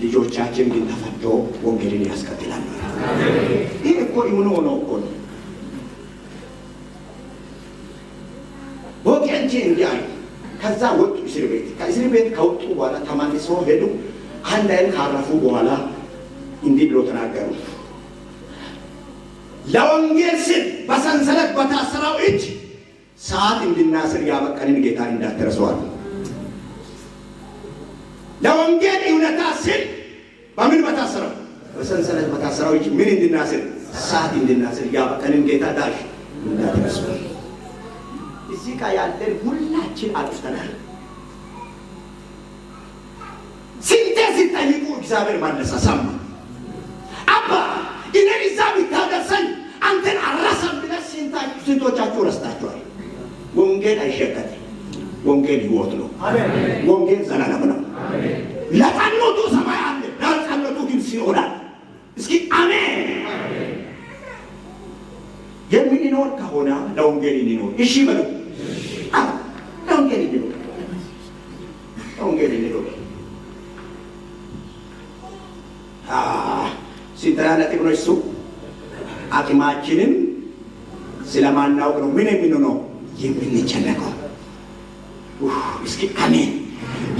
ልጆቻችን ግን ተፈቶ ወንጌልን ያስቀጥላሉ። ይህ እኮ ይሁን ሆኖ እኮ ነው። ቦቄ አንቺ እንዲህ አሉ። ከዛ ወጡ እስር ቤት። ከእስር ቤት ከወጡ በኋላ ተመልሶ ሄዱ። አንድ አይን ካረፉ በኋላ እንዲህ ብሎ ተናገሩ። ለወንጌል ስል በሰንሰለት በታሰረው እጅ ሰዓት እንድናስር ያበቃንን ጌታ እንዳትረሰዋል። ለወንጌል እውነታ ስል በምን በታሰረው በሰንሰለት በታሰረው እጅ ምን እንድናስር ሰዓት እንድናስር ያበቃንን ጌታ ዳሽ እንዳትረሱ። እዚህ ጋር ያለን ሁላችን አጥፍተናል። ስንቴ ሲጠይቁ እግዚአብሔር መለሰ፣ ሰማ። አባ እኔን እዛ ብታደርሰኝ አንተን አልረሳም ብለህ ስንቶቻችሁ ረስታችኋል? ወንጌል አይሸከትም። ወንጌል ሕይወት ነው። ወንጌል ዘላለም ነው። ለጸኑቱ ሰማይ አለ፣ ላልጸኑቱ ግን ሲኦል አለ። እስኪ አሜን። የምንኖር ከሆነ ለወንጌል እንኖር። እሺ በሉ። ለወንጌል እንኖር፣ ለወንጌል እንኖር። ስንተኛ ነጥብ ነው እሱ? አቅማችንን ስለማናውቅ ነው ምን የምንሆነው የምንጨነቀው። እስኪ አሜን።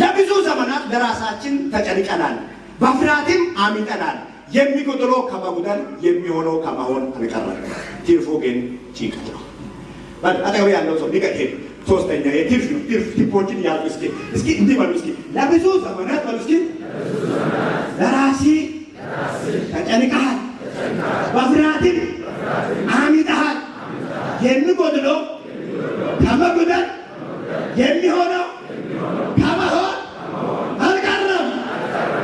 ለብዙ ዘመናት ለራሳችን ተጨንቀናል፣ በፍርሃትም አምጠናል። የሚጎድለው ከመጉደል የሚሆነው ከመሆን አልቀረም። ትርፉ ግን ጭንቀት ነው። አጠገብ ያለው ሰው ሊቀጥ ሶስተኛ የትርፍ ነው። ትርፍ ቲፖችን ያዙ እስኪ እስኪ እንዲህ በሉ እስኪ ለብዙ ዘመናት በሉ እስኪ ለራሲ ተጨንቀሃል፣ በፍርሃትም አምጠሃል። የሚጎድለው ከመጉደል የሚሆነው ከመሆን አልቀረም።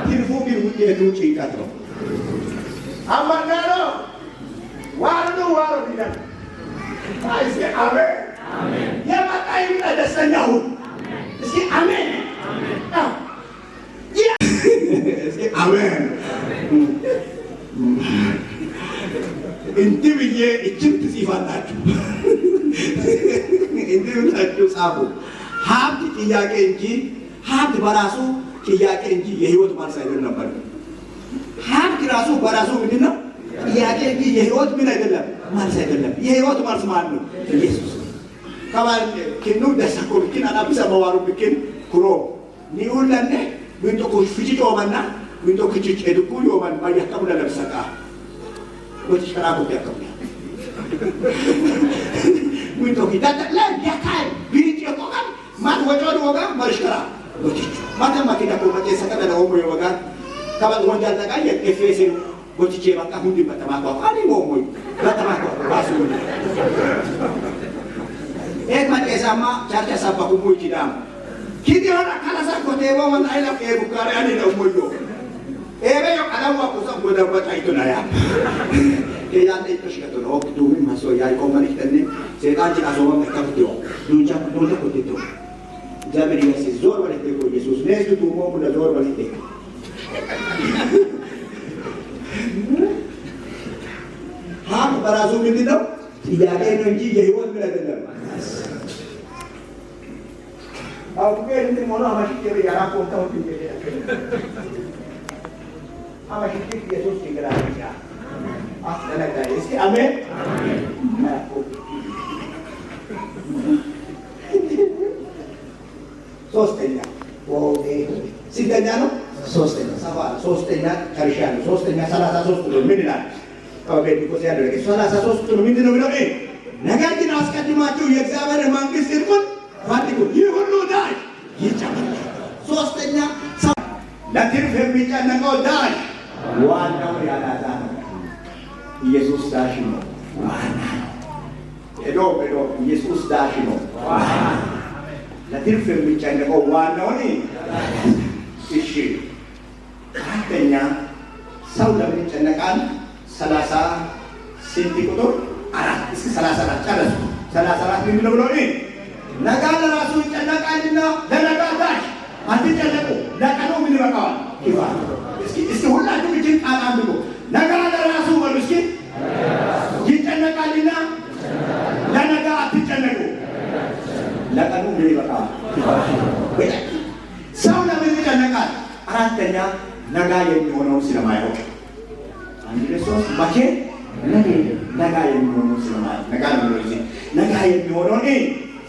ትርፉ ግን ውጤቱ ጭንቀት ነው። አማናሮ ዋርዱ ዋሩ ይላል። እስኪ አሜን። የመጣ ይምጣ፣ ደስተኛ ሁን። እስኪ አሜን። እስኪ አሜን። እንዲህ ብዬ እችን ትጽፋላችሁ። እንዲህ ብላችሁ ጻፉ። ሀብት ጥያቄ እንጂ ሀብት በራሱ ጥያቄ እንጂ የህይወት መልስ አይደለም ነበር። ሀብት ራሱ በራሱ ምንድን ነው? ጥያቄ እንጂ የህይወት ምን አይደለም፣ መልስ አይደለም። የህይወት መልስ ማን ነው? ኢየሱስ ነው። ከባል ኪኑ ደሰኮ ብኪን አናብሰ መዋሩ ብኪን ኩሮ ኒኡለነ ዊንቶ ኩፍጂ ጮመና ዊንቶ ክችች ኤድኩ ዮመን ማያከሙ ለለብሰቃ ወትሽከራ ኮ ያከሙ ዊንቶ ኪዳታ ለ ያካይ ቢጭ ቆቃል ማን ወጮድ ወጋ መርሽከራ ወትች ማተ ማኪዳ ኮ መጤ ሰከደ ለሆሞ ወጋ ከባል ወንጃል ተቃየ ኤፌሴ ጎትቼ በቃ ሁንዲ በተማቋ አኒ ሞሞይ በተማቋ ባሱ ኤክ መጤሳማ ቻርቻ ሳባኩሙ ይችላም ኪዲዮና ካላሳ ኮቴቦ ወን አይላ ኤቡካሪ አኒ ነው ሞዮ ኤበ ዮ ቀለዋ ኩሳ ጎደበጣ ይቱና ያ ያን ኢቶሽከቶ ነው ዱሚ ማሶ ያይቆመን ይተኒ ሰይጣን ጂ አሶማ መከፍቲዮ ዱንቻ ዱንቻ ኮቴቶ እግዚአብሔር ይመስገን። ዞር በለቴ እኮ ኢየሱስ ኔስቱ ቱሞ ሙለ ዞር በለቴ ሀብት በራሱ ምንድን ነው? ጥያቄ ነው እንጂ የህይወት ምን አይደለም። አውቄ እንትን ሆኖ አማሽቼ ያራቆንታው አማሽቼ ኢየሱስ ይገላልኛ አስጠነቀቀ። እስኪ አሜን። ሶስተኛ ስንተኛ ነው? ሶስተኛ። ሰባ ሶስተኛ ጨርሻለሁ። ሶስተኛ 33 ቁጥር ምን ይላል? ኦኬ ያደረገ 33 ቁጥር ምንድን ነው የሚለው? ነገር ግን አስቀድማችሁ የእግዚአብሔር መንግሥት ጽድቁን ፈልጉ፣ ይህ ሁሉ dash ይጨመራል። ሶስተኛ ሰው ለትርፍ የሚጨነቀው dash ዋናው ያላዛ ነው። ኢየሱስ dash ነው፣ ዋና ነው። ሄዶ ሄዶ ኢየሱስ dash ነው፣ ዋና ለትርፍ የሚጨነቀው ዋናውን። እሺ፣ አራተኛ ሰው ለምን ይጨነቃል? 30 ስንት ቁጥር 4 እስከ 34 ጨረሱ። 34 ምንድን ነው ብሎ ነገ ለራሱ ይጨነቃልና ለነገ dash አትጨነቁ፣ ለቀኑ ምን ይበቃዋል? ይባል። እስኪ እስኪ ሁላችሁም እችን ቃል አንብቡ። ነገ ለራሱ በሉ እስኪ ይጨነቃልና ለነገ አትጨነቁ፣ ለቀኑ ምን ይበቃዋል? ሰው ለምን ይጨነቃል? አራተኛ ነገ የሚሆነውን ስለማያውቅ። አንድ ሁለት ሶስት መቼ ነገ ነገ የሚሆነውን ስለማያውቅ ነገ ነው የሚለው እዚህ ነገ የሚሆነውን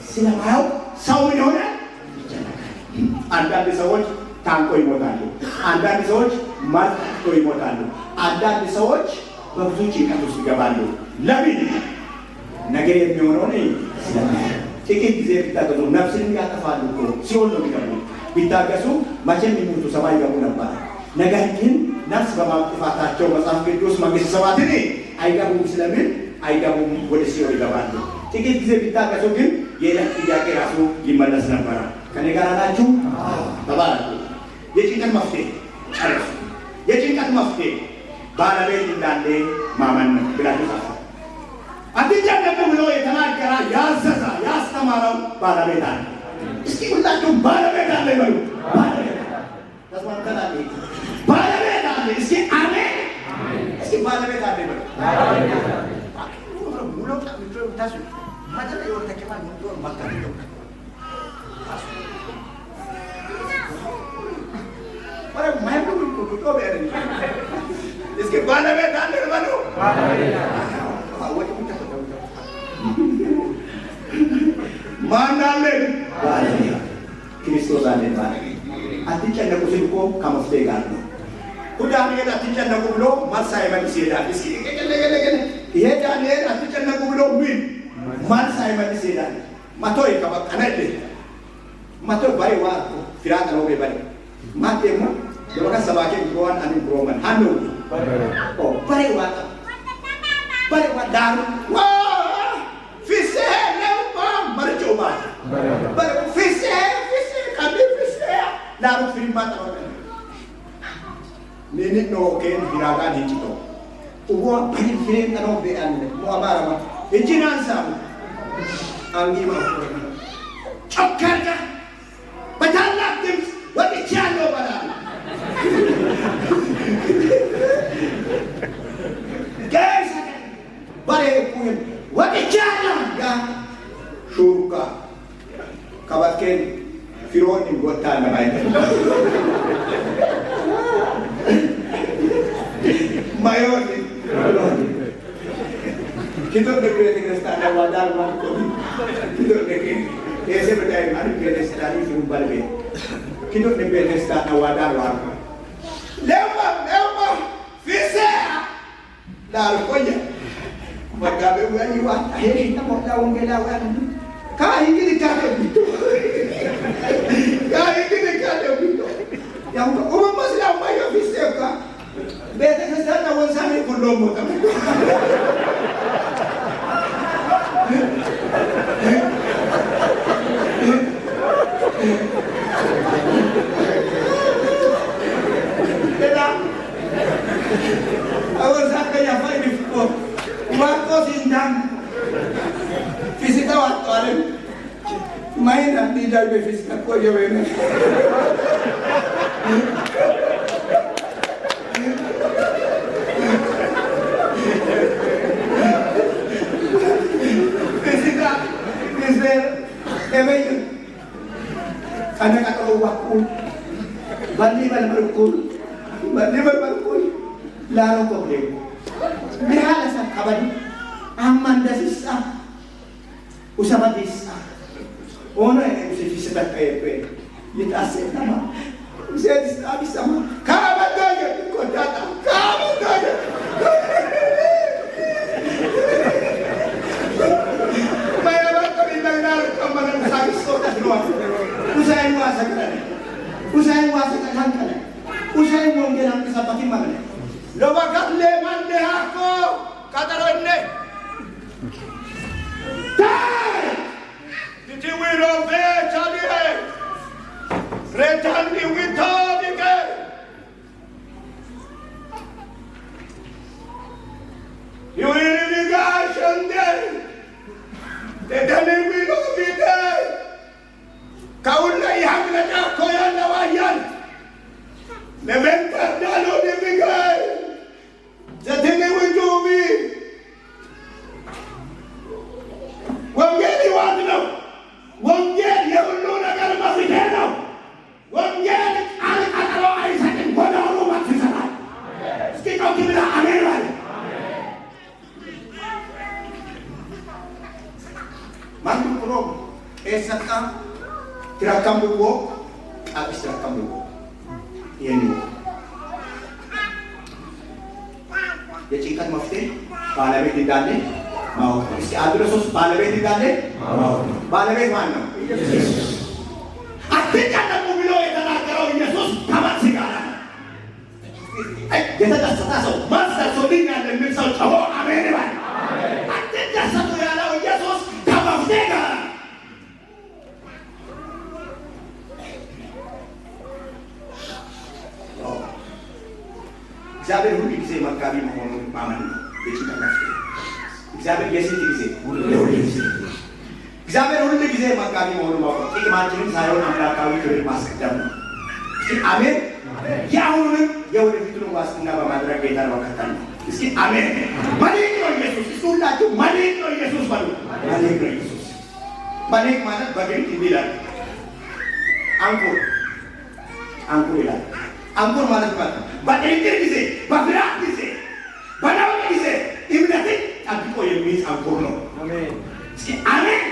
ስለማያውቅ ሰው ምን ይሆናል? ይጨነቃል። አንዳንድ ሰዎች ታንቆ ይሞታሉ። አንዳንድ ሰዎች መርዝ ጠጥቶ ይሞታሉ። አንዳንድ ሰዎች በብዙ ጭንቀት ውስጥ ይገባሉ። ለምን? ነገ የሚሆነውን ስለማያውቅ። ጥቂት ጊዜ ቢታገሱ ነፍስንም ያጠፋሉ እኮ ሲኦል ነው የሚገቡት። ቢታገሱ መቼም የሚሞቱ ሰማይ ይገቡ ነበር። ነገር ግን ነፍስ በማጥፋታቸው መጽሐፍ ቅዱስ መንግሥተ ሰማያትን አይገቡም ስለሚል አይገቡም፣ ወደ ሲኦል ይገባሉ። ጥቂት ጊዜ ቢታገሱ ግን የዕለት ጥያቄ ራሱ ይመለስ ነበረ። ከኔ ጋር ናችሁ? ተባረኩ። የጭንቀት መፍትሄ ጨረሱ። የጭንቀት መፍትሄ ባለቤት እንዳለ ማመን ነው ብላችሁ ጻፉ። አትጨነቁ ብሎ የተናገረ ያዘዘ ያስተማረው ባለቤት አለ። እስኪ ሁላችሁም ባለቤት አለ ይበሉ። ባለቤት ተስማምተናል። ባለቤት አለ። እስኪ አሜን። እስኪ ባለቤት አለ ይበሉ። እስኪ ባለቤት አለ ይበሉ። ማን አለን? ባለቤት ክርስቶስ አለን። ባለቤት አትጨነቁ ሲል እኮ ከመፍትሄ ጋር ነው። ዳንኤል አትጨነቁ ብሎ መልስ ሳይመልስ ይሄዳል። እስኪ ይሄ ዳንኤል አትጨነቁ ብሎ ምን መልስ ሳይመልስ ይሄዳል። መቶ ይከበቀነ መቶ ባሪ ዋ ፊራጥ ነው በሪ ማቴሞ ለወካ ሰባኬ ብሮዋን አኒ ብሮመን ሃኑ ኦ በሬ ዋ በሬ ዋ ዳሩ ዋ ፊሴ ለውባ መርጮ ባ በሬ ፊሴ ፊሴ ቀቢ ፊሴ ላሩ ፊርማ ጠሮ ኒኒ ኖ ኬን ፊራጋን ሂንጭቶ uwa bari fireen tanoo be'an mu abaarama ijinaan saamu አንጊማ ጮክ አድርገህ በታላቅ ድምፅ ወጥቻለሁ በላሉ። ገሰ በሬ ኩን ወጥቻለሁ ጋ ሹሩካ kabatkeen firoonni gottaa nama mayoonni Kito de ቤተክርስቲያን ዋዳር ማርቆ ኪቶ de ese በዳይ ማን ቤተክርስቲያን ይሁን ባልቤ ኪቶ de ቤተክርስቲያን ዋዳር ማርቆ ለማ ለማ ፊሰ ላልቆየ መጋቤ ወይ ዋታ ሄሽ ተሞላ ወንጌላውያን ካሂግዲ ካደብቶ ካሂግዲ ካደብቶ ያው ኡመ መስላማ ዮፊሴካ ቤተክርስቲያን ወንሳኔ ኩሎ ሞታ የጭንቀት መፍትሄ ባለቤት እንዳለ ማወቅ ነው። እስኪ አንድ ለሶስት ባለቤት እንዳለ ማወቅ ነው። ባለቤት ማን ነው? ኢየሱስ። አትጨነቁ ብሎ የተናገረው ኢየሱስ ከመልስ ጋር ነው። የተደሰተ ሰው መልስ ደርሶልኛል የሚል ሰው ጮሆ አሜን ይበል። አትደሰቱ ያለው ኢየሱስ ከመፍትሄ ጋር ነው። እግዚአብሔር ሁሉ ጊዜ መጋቢ መሆኑን ማመን ነው የጭንቀት መፍትሄ። እግዚአብሔር የስንት ጊዜ? ሁሉ ጊዜ። እግዚአብሔር ሁሉ ጊዜ መጋቢ መሆኑን ማወቅ ጥቅማችንን ሳይሆን አምላካዊ ክብር ማስቀደም ነው። እስኪ አሜን። የአሁኑንም የወደፊቱን ዋስትና በማድረግ ጌታን መከተል ነው። እስኪ አሜን። መልሕቅ ነው ኢየሱስ። እስኪ ሁላችሁ መልሕቅ ነው ኢየሱስ በሉ። መልሕቅ ነው ኢየሱስ። መልሕቅ ማለት በግሪክ እንዲህ ይላል፣ አንኩር አንኩር ይላል። አንኩር ማለት ማለት በጥርጥር ጊዜ፣ በፍርሃት ጊዜ፣ በነውጥ ጊዜ እምነትን ጠብቆ የሚይዝ አንኩር ነው። እስኪ አሜን።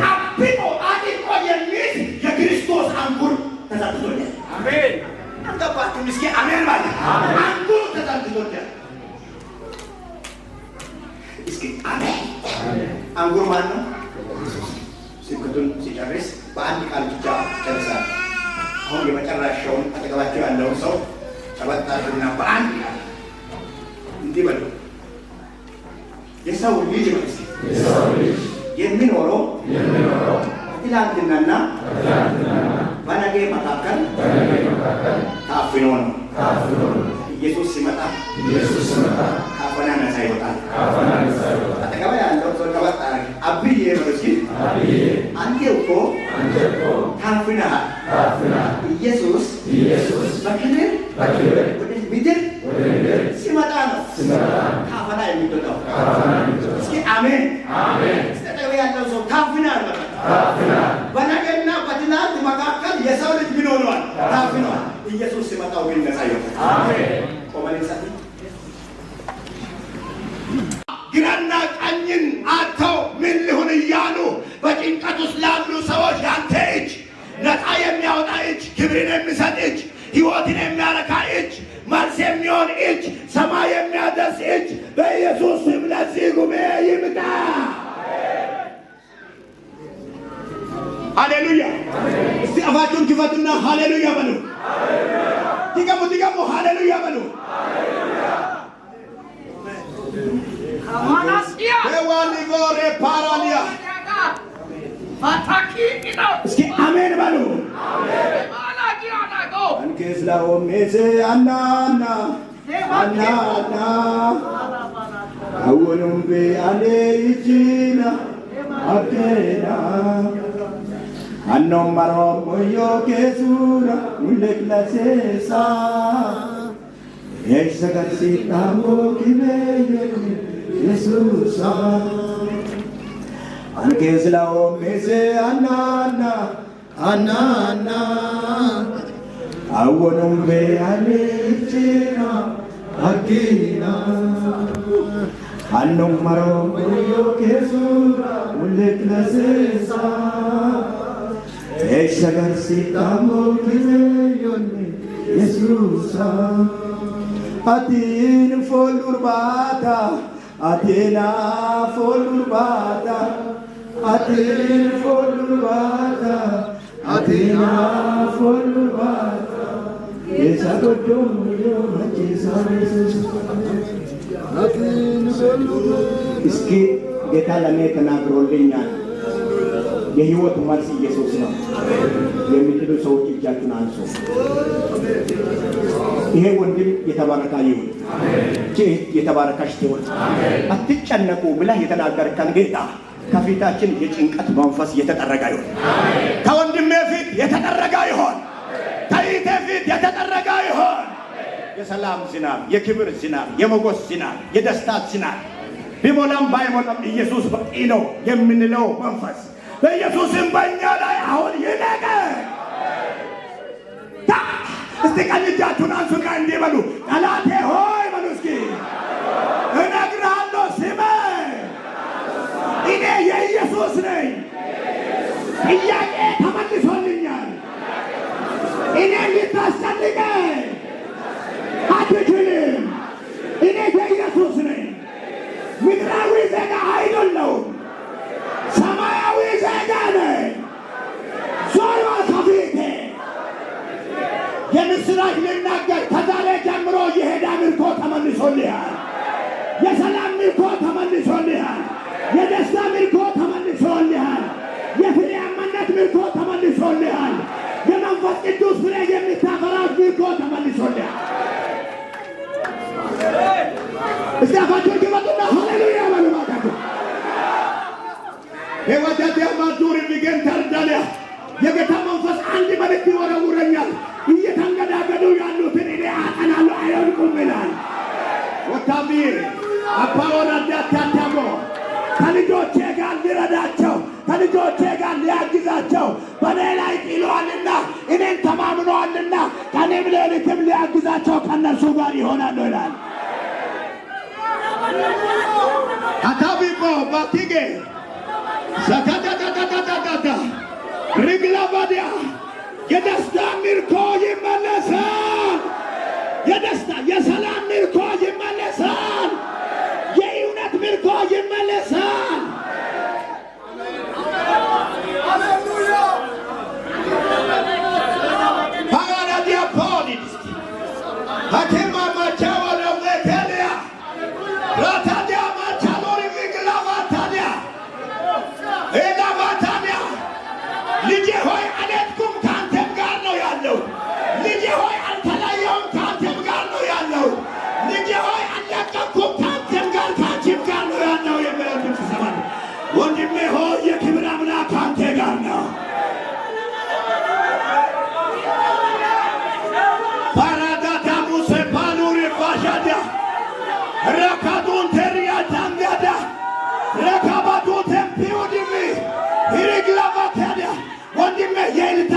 ጠብቆ አጥብቆ የሚይዝ የክርስቶስ አንኩር ተዘርግቶኛል። አሜን። አልገባችሁም? እስኪ አሜን ማለት አንኩር ተዘርግቶኛል። እስኪ አሜን። አንኩር ማን ነው? ስብከቱን ሲጨርስ በአንድ ቃል ብቻ ጨርሳል። አሁን የመጨረሻውን አጠገባቸው ያለውን ሰው ጨበጥ አድርጉና በአንድ ቃል እንዲህ በሉ፣ የሰው ልጅ ነው የሚኖረው በትላንትናና በነገ መካከል ታፍኖ ነው። ኢየሱስ ሲመጣ ካፈና ነፃ ይወጣል። አጠገባ ያለው ሰው ጨበጥ አድርግ፣ አብዬ በሉ እስኪ። አንተ እኮ ታፍነሃል። ኢየሱስ በክብር ወደ ምድር ሲመጣ ነው ካፈና የሚወጣው። እስኪ አሜን። እስኪ አጠገብ ያለው ሰው ታፍናል በቃ። በነገና የሰው ልጅ ምን ሆኗል? ታፍኗል። ኢየሱስ ሲመጣው ግን ነፃ ይወጣል። ቆመን እንጸልይ። ግራና ቀኝን አጥተው ምን ልሁን እያሉ በጭንቀት ውስጥ ላሉ ሰዎች ያንተ እጅ፣ ነፃ የሚያወጣ እጅ፣ ክብርን የሚሰጥ እጅ፣ ሕይወትን የሚያረካ እጅ፣ መልስ የሚሆን እጅ፣ ሰማይ የሚያደርስ እጅ በኢየሱስ ስም ለዚህ ጉባኤ ይምጣ። ሃሌሉያ! እስቲ አፋችሁን ክፈቱና ሃሌሉያ በሉ። ድገሙ፣ ድገሙ፣ ሃሌሉያ በሉ። ዋሊጎሬ ፓራሊያ፣ እስኪ አሜን በሉ። አንኬስላኦሜሴ አናና አናና አወኑምቤ አኔ ይቺና አኬና አኖማሮሞዮ ኬሱራ ሙሌክላሴሳ ኤሰገርሲጣሞ ኪቤየ የሱሳ አንኬስላኦሜሴ አናና አናና አወኑምቤ አኔ ይቺና አኪና አኖማሮሞዮ ኬሱራ ሙሌክላሴሳ ኤሰገርሲጣሞ ኪቤዮኒ የሱሳ አቲን ፎሉርባታ አቴና ፎሉርባታ አቲን ፎሉርባታ አቴና ፎሉርባታ የሳ ጎዶም እስኪ ጌታ ለእኔ ተናግሮልኛል። የህይወት መልስ ኢየሱስ ነው የሚችሉ ሰዎች እጃችሁን አንሱ። ይሄ ወንድም የተባረካ ይሁን፣ እህት የተባረካች ትሁን። አትጨነቁ ብለህ የተናገርከን ጌታ ከፊታችን የጭንቀት መንፈስ የተጠረገ ይሁን። ከወንድሜ ፊት የተጠረገ ይሁን። ከእህቴ ፊት የተጠረገ ይሁን። የሰላም ዝናብ፣ የክብር ዝናብ፣ የሞገስ ዝናብ፣ የደስታ ዝናብ፣ ቢሞላም ባይሞላም ኢየሱስ በቂ ነው የምንለው መንፈስ በኢየሱስም በእኛ ላይ አሁን ይለቀቅ። እስቲ ቀኝ እጃችሁን አንሱና እንዲህ በሉ፣ ጠላቴ ሆይ በሉ እስኪ፣ እነግርሃለሁ፣ ስማኝ፣ እኔ የኢየሱስ ነኝ። ጥያቄ ተመልሶልኛል። እኔ ልታስጨንቀኝ አትችልም። እኔ የኢየሱስ ነኝ። ምድራዊ ዜጋ አይደለሁም፣ ሰማያዊ ዜጋ ነኝ። ዞር በል ከፊቴ። የምስራች ልናገር፣ ከዛሬ ጀምሮ የሄዳ ምርኮ ተመልሶልሃል። የሰላም ምርኮ ተመልሶልሃል። የደስታ ምርኮ ተመልሶልሃል። የፍሬያማነት ምርኮ ተመልሶልሃል። የመንፈስ ቅዱስ ፍሬ የምታፈራት ምርኮ ተመልሶልሃል። እስቲ አፋችሁን ክፈቱና ሃሌሉያ በሉ እባካችሁ። ወዳዲያ ማዱር ሚገን ተርዳሊያ፣ የጌታ መንፈስ አንድ መልእክት ይወረውረኛል። እየተንገዳገዱ ያሉትን እኔ አጠናለሁ፣ አይወድቁም ይላል። ወታቢ አፓወራዳታታሞ ከልጆቼ ጋር ሊረዳቸው፣ ከልጆቼ ጋር ሊያግዛቸው በእኔ ላይ ጥሏልና፣ እኔን ተማምነዋልና ቀንም ሌሊትም ሊያግዛቸው ከእነርሱ ጋር ይሆናሉ ይላል። አታቢቦ ባቲጌ ሰካታታታታታታ ሪግላባዲያ፣ የደስታ ምርኮ ይመለሳል። የደስታ የሰላም ምርኮ ይመለሳል። የእውነት ምርኮ ይመለሳል። ፓራዲያ ፖሊስ ሀኪማ ማቻወለሜቴሊያ ራታዲያ ማቻሎሪ ሚግላባታዲያ ኤላባታዲያ፣ ልጄ ሆይ አልሄድኩም፣ ከአንተም ጋር ነው ያለው። ልጄ ሆይ አልተለየሁም፣ ከአንተም ጋር ነው ያለው። ልጄ ሆይ አልለቀኩም፣ ከአንተም ጋር ከአንቺም ጋር ነው ያለው የሚለው ድምፅ እሰማለሁ። ወንድሜ ሆይ የክብር አምላክ ከአንተ ጋር ነው። ፓራዳታ ሙሴ ፓኑሪ ባሻዲያ ረካዱን ቴሪያ ታንጋዳ ረካባዱ ቴምፒዩድሚ ሂሪግላባታዲያ፣ ወንድሜ የእልልታ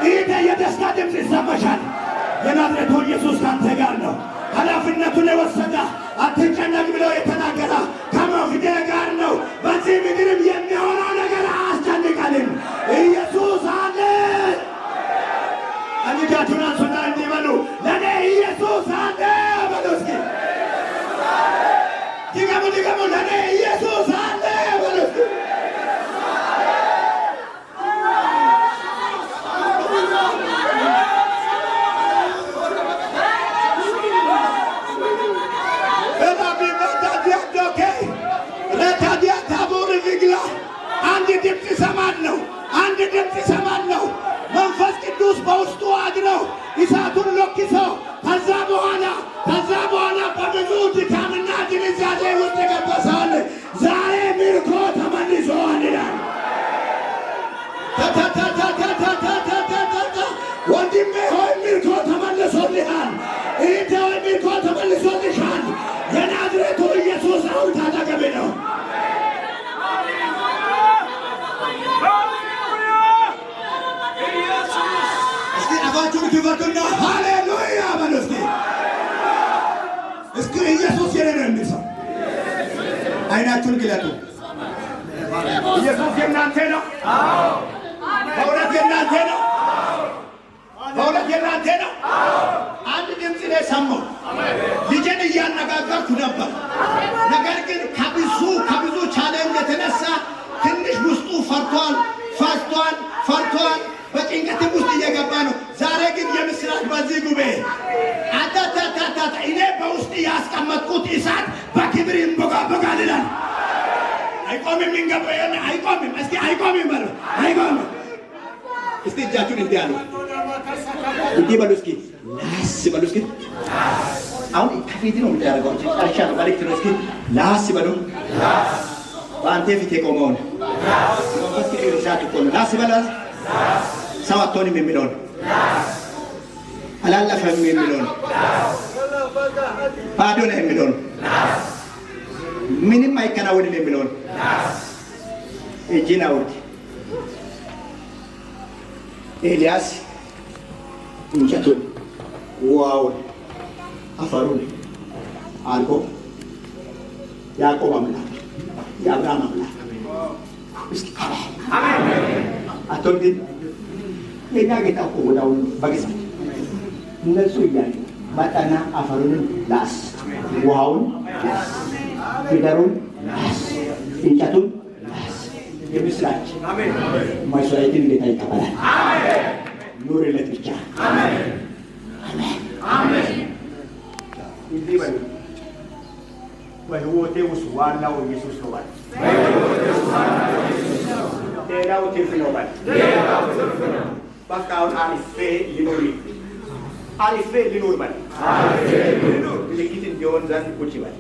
እህቴ የደስታ ድምፅ ይሰማሻል። የናዝሬቱ ኢየሱስ ካንተ ጋር ነው። ኃላፊነቱን የወሰደ፣ አትጨነቅ ብሎ የተናገረ ከመፍትሄ ጋር ነው። በዚህ ምድርም የሚሆነው ነገር አያስጨንቀንም። ኢየሱስ አለ። እጃችሁን አንሱና እንዲህ በሉ፣ ለእኔ ኢየሱስ አለ በሉ እስኪ። ድገሙ ድገሙ፣ ለእኔ ኢየሱስ አለ በሉ እስኪ። አንድ ድምፅ እሰማለሁ። አንድ ድምፅ እሰማለሁ። መንፈስ ቅዱስ በውስጡ አድረው እሳቱን ለኩሰው ከዛ በኋላ በብዙ ድካምና ድንዛዜ ውስጥ የገባ ሰው አለ። ዛሬ ምርኮ ተመልሶአል ይላል። ታታታታታታታታታ። ወንድሜ ሆይ፣ ምርኮ ተመልሶልሃል። እህቴ ሆይ፣ ምርኮ ተመልሶልሻል። የናዝሬቱ ኢየሱስ አሁን ካጠገብህ ነው። እስኪ አፋችሁን ክፈቱና ሃሌሉያ በሉ እስኪ። እስኪ ኢየሱስ የኔ ነው የሚል ሰው አይናችሁን ግለጡ። ኢየሱስ የእናንተ ነው። በእውነት የእናንተ ነው። በእውነት የእናንተ ነው። አንድ ድምፅ ላይ ሰማሁ። ልጄን እያነጋገርኩ ነበር። ነገር ግን ከብዙ challenge የተነሳ ትንሽ ውስጡ ፈርቷል፣ ፈርቷል፣ ፈርቷል። በጭንቀትም ውስጥ እየገባ ነው። ዛሬ ግን የምስራች በዚህ ጉባኤ አታታታታ፣ እኔ በውስጥ ያስቀመጥኩት እሳት በክብር ይንቦጋቦጋል ይላል። አይቆምም፣ ይንገባ አይቆምም። እስቲ አይቆምም በሉ፣ አይቆምም። እስቲ እጃችሁን እንዲህ አሉ፣ እንዲህ በሉ እስኪ፣ ላስ በሉ እስኪ። አሁን ከፊት ነው የምታደርገው፣ ጨርሻለሁ። መልዕክት ነው። እስኪ ላስ በሉ። በአንተ ፊት የቆመውን መንፈስ ቅዱስ እሳት እኮ ነው። ላስ በሉ። ሰው አትሆንም የሚለውን፣ አላለፈም የሚለውን፣ ባዶ ነህ የሚለውን፣ ምንም አይከናወንም የሚለውን እጅን አውርድ። ኤልያስ እንጨቱን፣ ውሃውን፣ አፈሩን አድርጎ ያዕቆብ አምላክ፣ የአብርሃም አምላክ፣ እስኪ አትወድም? የኛ ጌታ እኮ ወዲያውኑ በቅጽበት እነሱ እያሉ መጣና አፈሩንም ላስ፣ ውሃውን ላስ፣ ፊደሩን ላስ፣ እንጨቱን ላስ። የምስራች፣ መስዋዕትን ጌታ ይቀበላል። ኑርለት ብቻ። አሜን። እንዲህ በሉ፣ በህይወቴ ውስጥ ዋናው ኢየሱስ ነው በል። ሌላው ትርፍ ነው በል። በቃ አሁን አልፌ ልኑር፣ አልፌ ልኑር በል። ምልክት እንዲሆን ዘንድ ቁጭ በል።